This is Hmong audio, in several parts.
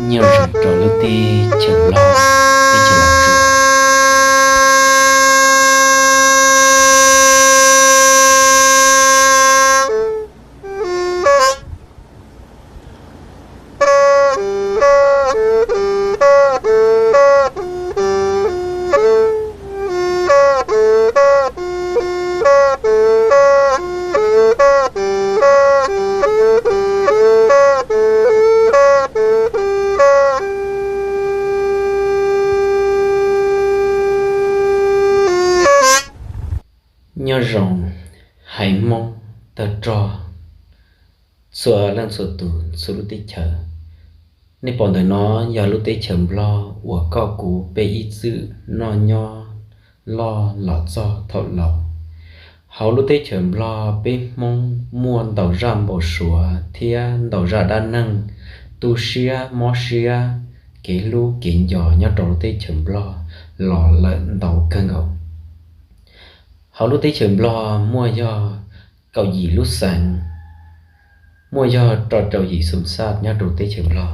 Nyob zoo rau lub teb chaws Nplog, teb chaws Los Tsuas. Nyob zoo haiv Hmoob tawg rog txhua leej txhua tus txhua lub teb chaws. Nej pom ntawm no yog lub teb chaws Nplog uas koj kuv peb ib txwm noj nyob loj los txog thaum laus. Hauv lub teb chaws Nplog peb Hmoob muaj ntau zaj npau suav thiab ntau zaj dab neeg tu siab mob siab, kev hlub kev nco nyob rau lub teb chaws Nplog los lawm ntau kawg nkaus. Hauv lub teb chaws Nplog muaj yog kaum yim lub xeev, muaj yog rau caum yim xum xaj nyob rau teb chaws Nplog.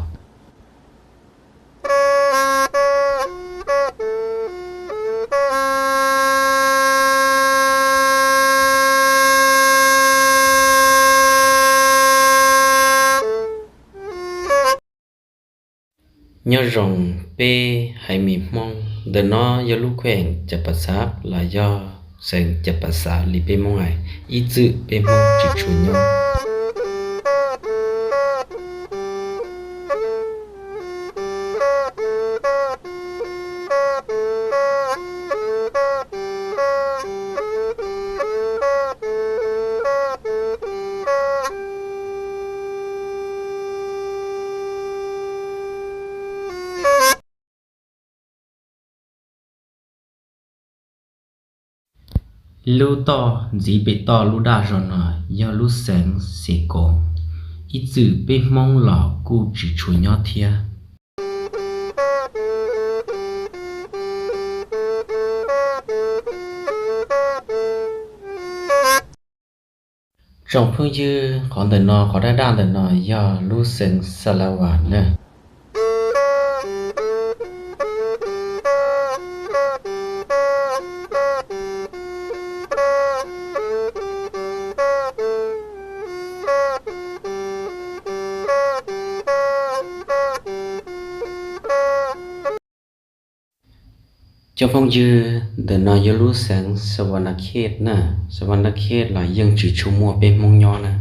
Nyob zoo peb haiv mi Hmoob, ntawm no yog lub khueem Cam Pas Xav los yog xeev Cam Pas Xav li peb Hmoob hais, ib txwm peb Hmoob tsis tshua nyob. Lub toj ntxiv pem toj lub daj zog no yog lub xeev Xes Koos, ib txwm peb Hmoob los kuj tsis tshua nyob thiab. Tsoom phooj ywg, qhov ntawm no, qhov daj daj ntawm no yog lub xeev Xa La Vas na. Cov phooj ywg, ntawm no yog lub xeev Sa Va Na Khet na. Sa Va Na Khet los yeej tsis tshua muaj peb Hmoob nyob na.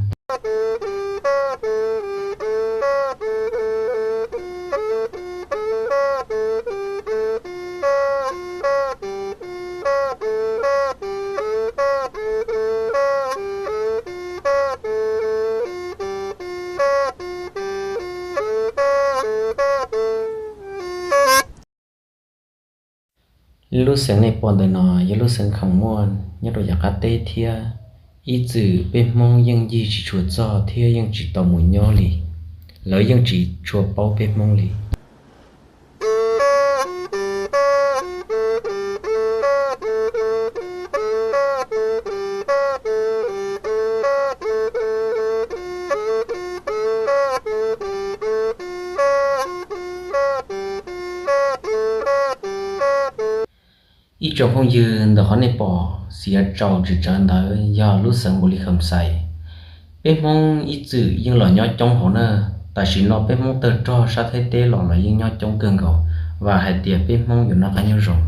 Lub xeev nej pom ntawm no yog lub xeev Kham Muaj nyob rau yav qab teb thiab. Ib txwm peb Hmoob yeej ncig tsis tshua txog thiab yeej tsis tau mus nyob li. Lawv yeej tsis tshua paub peb Hmoob li. Ib tsoom phooj ywg, ntawm qhov nej pom xiav tsaus tsis tsawv ntawd yog lub xeev Npaus Lis Kham Xais. Peb Hmoob ib txwm yeej los nyob coob hauv na. Tam sim no peb Hmoob tawg rog sab Thaib teb los los yeej nyob coob kawg nkaus, vam hais tias peb Hmoob yuav noj qab nyob zoo.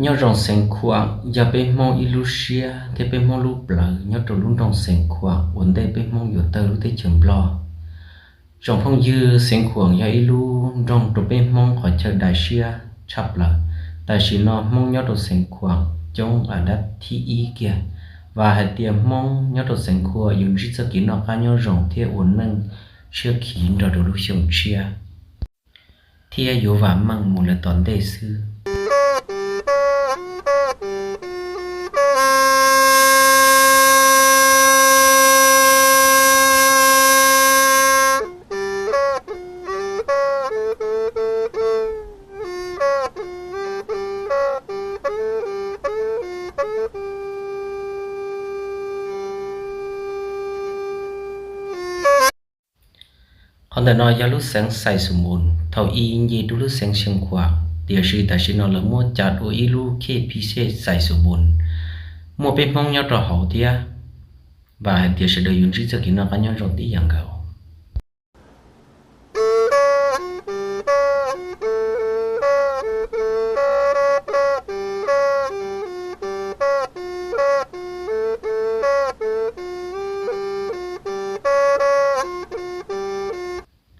Nyob zoo Xeev Khuam yog peb Hmoob ib lub siab thiab peb Hmoob lub plawv nyob rau lub nroog Xeev Khuam uas ntej peb Hmoob yuav tawg lub teb chaws Nplog. Tsoom phooj ywg, Xeev Khuam yog ib lub nroog rau peb Hmoob qhov chaw daim siab tshaj plaws. Tam sim no Hmoob nyob rau Xeev Khuam coob a dab thib ib kiag. Vam hais tias Hmoob nyob rau Xeev Khuam yuav ntsib txoj kev noj qab nyob zoo thiab ua neej tshiab khiv nrog rau lub xyoo tshiab, thiab yuav vam meej mus lawm tom ntej xwb. Qhov ntawm no yog lub xeev Xais Xus Npus, thaum i nce rau lub xeev Xeev Khuam, tiam sis tam sim no lawv muab ca ua ib lub khej phi xej Xais Xus Npus. Muaj peb Hmoob nyob rau hauv thiab. Vam hais tias sawv daws yuav ntsib txoj kev noj qab nyob zoo tib yam nkaus.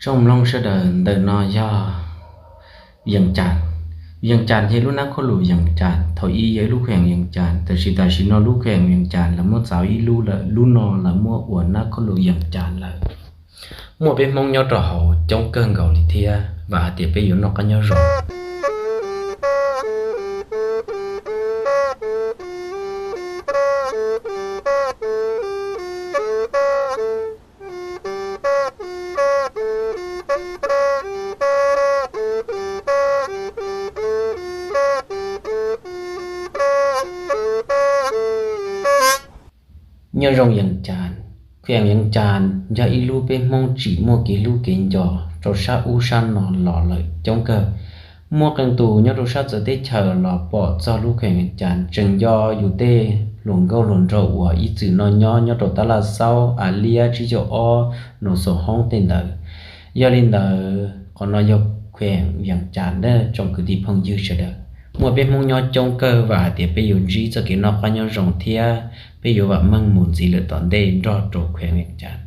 Tsoom mloog sawv daws, ntawm no yog Yees Cas. Yees Cas yog lub nab khoj lus Yees Cas, thaum i yog ib lub kheem Yees Cas, tab sis tam sim no lub kheem Yees Cas lawv muab txav ib lub lawm, lub no lawv muab ua nab khoj lus Yees Cas lawm. Muaj peb Hmoob nyob rau hauv coob kawg nkaus li thiab, vam hais tias peb yuav noj qab nyob zoo. Nyob zoo Yees Cas. Kheem Yees Cas yog ib lub peb Hmoob tsim muaj kev hlub kev nco rau sab ub sab no los lawm coob kawg. Muaj qee tus nyob rau sab txawv teb chaws los pom txog lub kheem Yees Cas, tseem nco yus tej hluas nkauj hluas nraug uas ib txwm no nyob nyob rau Tab Laj Xaub, Av Liab, Tsib Caug Ob, Nus Xos Hoob tej ntawd. Yog li ntawd qhov no yog kheem Yees Cas na tsoom kwv tij phooj ywg sawv daws. Muaj peb Hmoob nyob coob kawg, vam hais tias peb yuav ntsib txoj kev noj qab nyob zoo thiab peb yuav vam meej mus ntxiv lawm tom ntej nrog rau kheem Yees Cas.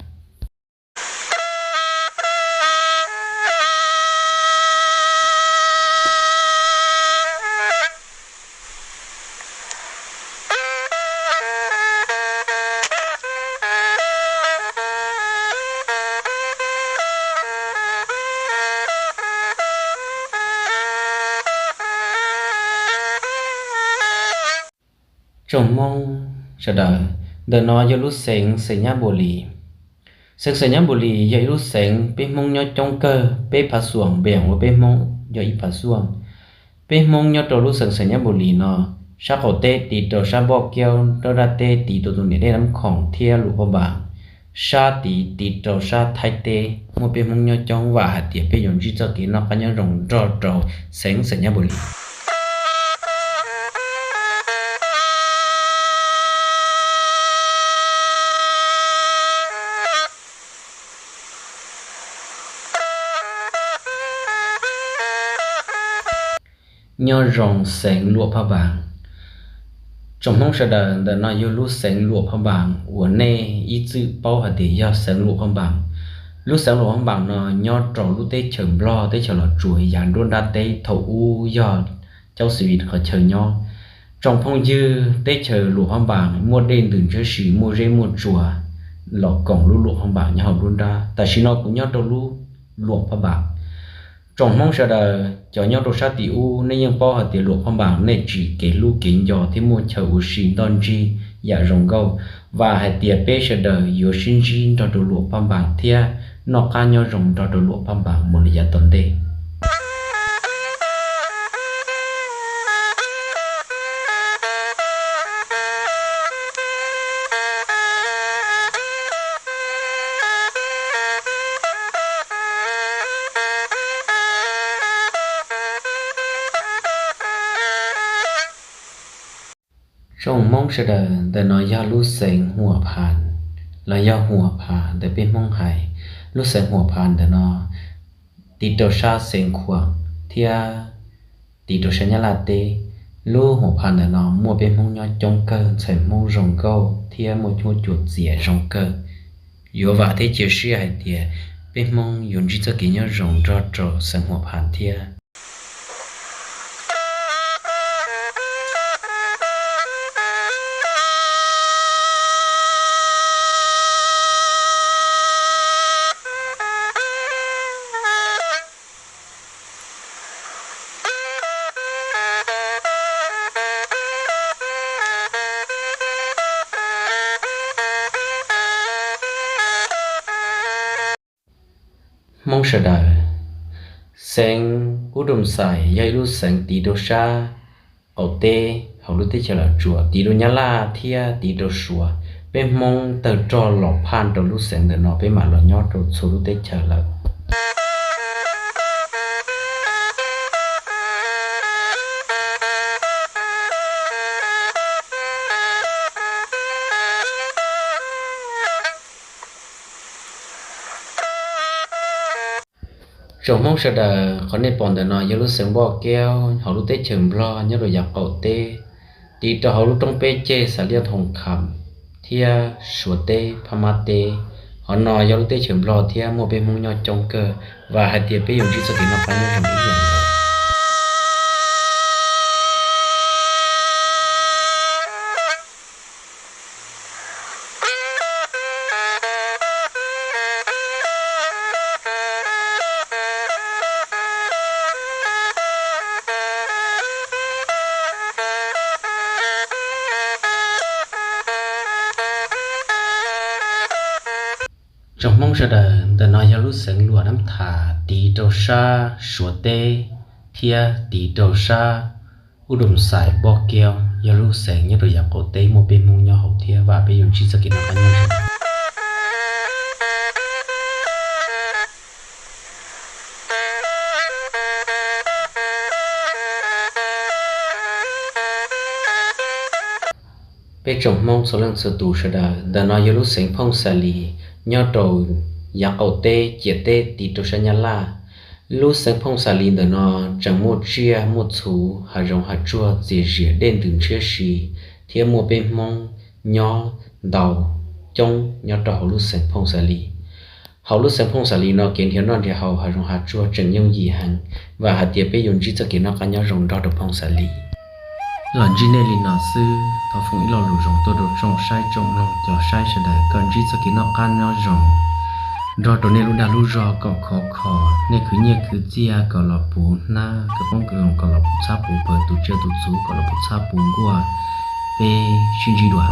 Tsoom Hmoob sawv daws, ntawm no yog lub xeev Xais Nyab Npus Lis. Xeev Xais Nyab Npus Lis yog ib lub xeev peb Hmoob nyob coob kawg, peb phav xuam npeem ua peb Hmoob yog ib phav xuam. Peb Hmoob nyob rau lub xeev Xais Nyab Npus Lis no, sab qaum teb tiv rau sab Npoj Kiaub, nruab nrab teb tiv rau tus niam dej Nab Khoom thiab Luam Phaj Npas, sab tid tiv rau sab Thaib teb. Muaj peb Hmoob nyob coob, vam hais tias peb yuav ntsib txoj kev noj qab nyob zoo nrog rau xeev Xais Nyab Npus Lis. Nyob zoo xeev Luam Phaj Npas. Tsoom Hmoob sawv daws, ntawm no yog lub xeev Luam Phaj Npas uas nej ib txwm paub hais tias yog xeev Luam Phaj Npas. Lub xeev Luam Phaj Npas no nyob rau lub teb chaws Nplog teb chaws Los Tsuas yav nruab nrab teb, thaum ub yog Caub Xis Vis qhov chaw nyob. Tsoom phooj ywg, teb chaws Luam Phaj Npas muaj dej ntws ntshiab si, muaj zeb muaj tsua los koom lub Luam Phaj Npas nyob hauv nruab nrab. Tam sim no kuv nyob rau lub Luam Phaj Npas. Tsoom Hmoob sawv daws cov nyob rau sab tim ub, nej yeej paub hais tias Luam Phaj Npas nej tsim kev hlub kev nco thiab muaj chaw ua si ntoj ntsig yam zoo nkauj. Vam hais tias peb sawv daws yuav sib ntsib nrog rau Luam Phaj Npas thiab noj qab nyob zoo nrog rau Luam Phaj Npas mus li yav tom ntej. Tsoom Hmoob sawv daws, ntawm no yog lub xeev Huam Phas, los yog Huam Phas ntawm peb Hmoob hais. Lub xeev Huam Phas ntawm no tiv rau sab Xeev Khuam thiab tiv rau sab Nyab Laj teb. Lub Huam Phas ntawm no muaj peb Hmoob nyob coob kawg, ntxhais Hmoob zoo nkauj thiab muaj huab cua txias zoo kawg. Yuav vam thiab cia siab hais tias peb Hmoob yuav ntsib txoj kev nyob zoo nrog rau xeev Huam Phas thiab. Hmoob sawv daws, xeev Kub Dum Xais yog ib lub xeev tiv rau sab qaum teb hauv lub teb chaws Los Tsuas, tiv rau Nyab Laj thiab tiv rau Suav. Peb Hmoob tawg rog los phaj rau lub xeev ntawm no, peb mam los nyob rau txhua lub teb chaws lawm. Tsoom Hmoob sawv daws, qhov nej pom ntawm no yog lub xeev Npoj Keub hauv lub teb chaws Nplog nyob rau yav qaum teb, tiv rau hauv lub roob peb ceg Xas Liaj Thoos Kham thiab Suav teb, Phab Mab teb. Qhov no yog lub teb chaws Nplog thiab muaj peb Hmoob nyob coob kawg. Vam hais tias peb yuav ntsib txoj kev noj qab nyob zoo ib yam nkaus. Tsoom Hmoob sawv daws, ntawm no yog lub xeev Luam Nab Thas tiv rau sab Suav teb thiab tiv rau sab Ub Dum Xais Npoj Keub, yog lub xeev nyob rau yav qaum teb muaj peb Hmoob nyob hauv thiab. Vam peb yuav ntsib txoj kev noj qab nyob zoo. Peb tsoom Hmoob txhua leej txhua tus sawv daws, ntawm no yog lub xeev Phooj Xas Lis nyob rau yav qaum teb ciam teb tiv rau sab Nyab Laj. Lub xeev Phooj Xas Lis ntawm no tseem muaj tsiaj muaj txhu, hav zoov hav tsuag txias zias, dej ntws ntshiab si, thiab muaj peb Hmoob nyob ntau coob nyob rau hauv lub xeev Phooj Xas Lis. Hauv lub xeev Phooj Xas Lis no kev nrhiav noj nrhiav haus, hav zoov hav tsuag tseem yooj yim heev. Vam hais tias peb yuav ntsib txoj kev noj qab nyob zoo nrog rau Phooj Xas Lis. Los ntsib nej li no xwb, thov foom ib lo lus zoo tuaj rau tsoom saib tsoom mloog cov saib sawv daws kom ntsib txoj kev noj qab nyob zoo nrog rau nej lub dag lub zog kom khov kho, nej khwv nyiaj khwv txiaj kom los puv hnab, khwv qoob khwv loo kom los puv txhab puv pawg, tus tsiaj tus txhu kom los puv txhab puv nkuaj. Peb sib ntsib dua.